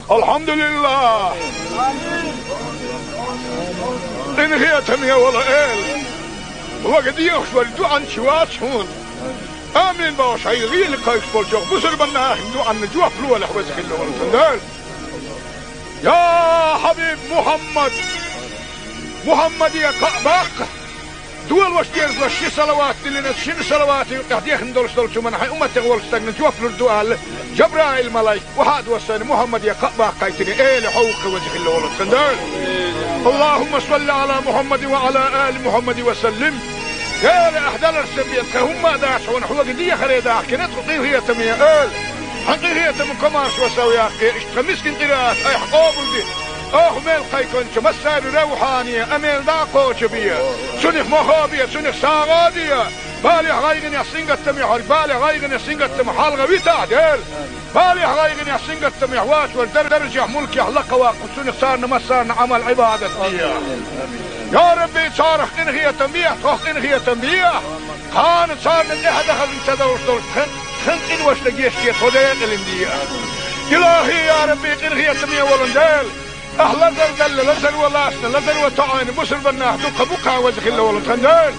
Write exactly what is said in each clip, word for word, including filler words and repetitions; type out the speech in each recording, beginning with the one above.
Алхьамдулиллах! Къинхетаме вола Эла, вага дехаш вар дуӀанча вац хьона. Амин бохуш, хьайга гӀийла кхайкхаш болчу бусурбан нахана дуӀанна жоп лолахь, веза хилла волу Дела. Я хьабиб Мухьаммад! Мухьаммаде кхаъ баккха! Долош дезалаш ши салават диллина, шина салавата юкъехь дехна долуш долчу хӀуманна хьайн умматех волчу стагна жоп лур ду аьлла, Жабраил-малайк, охьа а доссийна, Мухьаммаде кхаъ баккхийтина, Эла, хьо ву-кх веза хилла волу Дела. Аллахумма салли Ӏала Мухьаммадин ва Ӏала али Мухьаммадин ва саллим. Эла, ахь даларсан бен тхан хӀумма а дац хьуна, хьоьга дехаре дахкина тхо, къинхетаме Эла. Хьан къинхетам, комаршо сов яккхий, иштта тхан мискин къираат айхьа къобалде. Оха мел кхайкхинчу массаьрна равхьане а мел дӀа а кхочу бе. Цунах мохо а бе, цунах сагӀа а де. Балехь, гӀайгӀанехь, сингаттамехь верг, балех, гӀайгӀанех, сингаттамах хьалха витахь, Дела. Балехь, гӀайгӀанехь, сингаттамехь воцург дар-, даржехь, мулкехь лакхаваккха, цунах царна массарна Ӏамал-Ӏибадат де. Я Рабби, царах къинхетам бехьа, тхох къинхетам бехьа. Кхана царна тӀаьхьа дахаза ца довш долчу тхан, тхан къиношна гечде, тхо декъалина де. Илахи, я Рабби, къинхетаме волу Дела, ахь лазар далла, лазаро лаьцна, лазаро тоӀийна бусурбан нах дуккха бу-кх, веза хилла волу тхан Дела.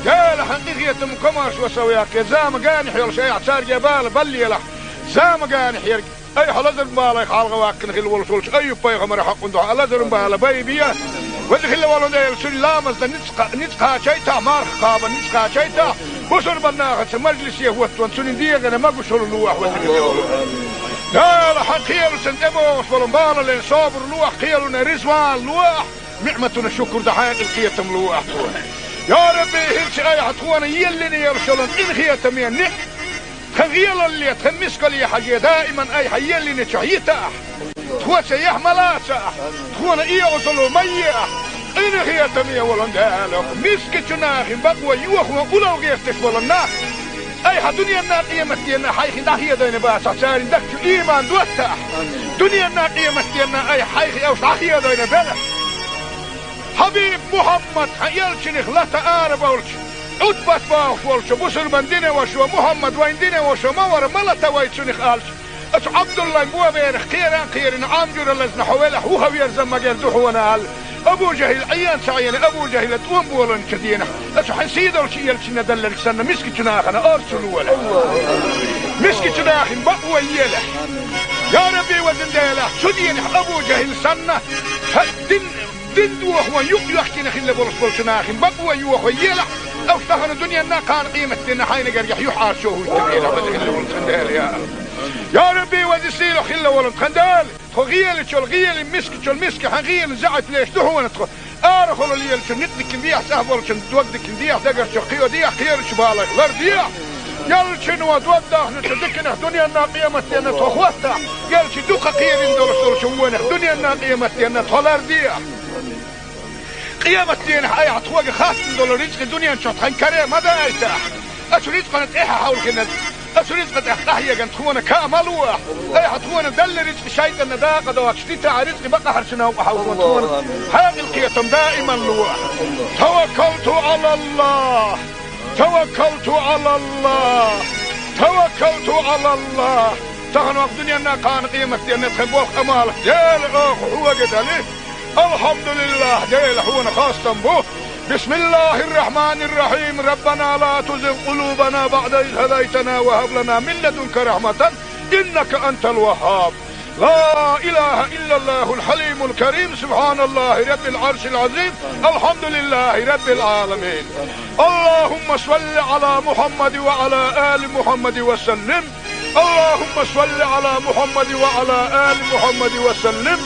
Дела, хьан къинхетам, комаршо сов яккхий, зама генахь йолуш айхьа цаьрга бала баллалахь. Зама генахь ерг айхьа лазаран балех хьалха ваьккхина хилла волуш волчу Айюб-пайхамаран хьокъан дуьхьа лазаран бала байбе. Веза хилла волу Дела, цуьнан ламазна ницкъ кха-, ницкъ кхачийтахь, марха кхабарна ницкъ кхачийтахь, бусурбан нахаца мажлисе хӀоттаван, цуьнан дегӀана могушалла лолахь, веза хилла волу Дела. Хьан кхелашна тӀебогӀуш болу балале собар лолахь, кхелана резаван лолахь, ниӀматана шукур дан хьекъал, кхетам лолахь тхуна. Я Рабби, хӀинца айхьа тхуна еллина йолуш йолу къинхетаме ниӀ- Тхан гӀелалле, тхан мискалле хьажий, даиман айхьа еллинчохь йитахь. Тхоьца яхь ма лацахь, тхуна оьгӀазло ма ехь. Къинхетаме волу Дела, мискачу нахана бакъо йохо улло гӀерташ болу нах, айхьа дуьненна, къематденна хьайх дӀахедийна бацахь, церан дагчу ийман доттахь. Дуьненна, къематденна айхьа хьайх уьш дӀахедийна белахь. Хьабиб Мухьаммад, хьан элчанах лата ара болчу, Ӏутбат бохуш волчу бусурбан динан вашас: «Мухьаммад вайн динан ваша ма вара, ма лата вай цунах», — аьлча, оцу Ӏабдуллайн боберах кхера а кхерина, Ӏам жуьра лазна хьо велахь, вуха верза магар ду хьуна аьлла, Абу ЖахӀил Ӏен ца Ӏийна, Абу ЖахӀила тӀом болийначу дийнахь, оцу хьан сийдолчу элчанна делларг санна, мискачу нахана орцу лолахь. Мискачу нахана бакъо елахь. Я Рабби, везан Дела, цу дийнахь Абу ЖахӀил санна, хьан дин Дин дохо юкъ йоьхкина хилла болуш болчу нахана бакъо йохо елахь, уьш тахана дуьненна, кхана къематденна хьайна гергахь юьхьӀаьржо хӀуттабелахь, веза хилла волу тхан Дела, я АллахӀ. Я Рабби, веза сийлахь хилла волу тхан Дела, тхо гӀелачул гӀелин, мискачул миска хьан гӀелин заьӀап леш ду хьуна тхо. Арахула лелачун ницкъ дикина дехьа, цӀахь болчун дог дикина дехьа, дагарчу кхио дехьа, кхерачу балайх лар дехьа. Ялчуьнан дог дахначу диканах дуьненна, къематденна тхо хӀоттахь, ялчу дукха кхерина долуш долчу вонах дуьненна, къематденна тхо лар дехьа. Къематденахь айхьа тхоьга хаттам долу рицкъи дуьнен чохь тхан каре ма дайтахь. Оцу рицкъана тӀаьхьа хьовлхина, оцу рицкъа тӀехь къахьеган тхуна каа ма лохь. Айхьа тхуна делла рицкъи шайтӀанна дакъа доцуш дитахь, рицкъи бакъахьарчу новкъа хьовлхо тхуна хьекъал, кхетам даиман лохь. Таваккалту Ӏалаллах! Таваккалту Ӏалаллах! Таваккалту Ӏалаллах! Тахана ваха дуьненна, кхана къематденна тхан болх, Ӏамал, Дела, оха хьоьга дали. Алхьамдулиллах, Дела, хьуна хастам бу. Бисмиллахир-рахманир-рахим. Раббана ла тузигъ къулубана баъда из хӀадайтана ва хӀаб лана мин ладунка рахьматан, иннака антал ваххаб. لا إله إلا الله الحليم الكريم، سبحان الله رب العرش العظيم، الحمد لله رب العالمين. اللهم صل على محمد وعلى آل محمد وسلم. اللهم صل على محمد وعلى آل محمد وسلم.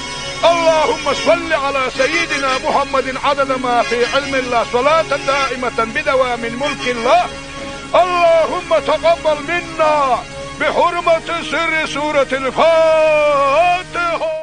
اللهم صل على سيدنا محمد عدد ما في علم الله، صلاة دائمة بدوام ملك الله. اللهم تقبل منا بحرمة سر سورة الفاتحة.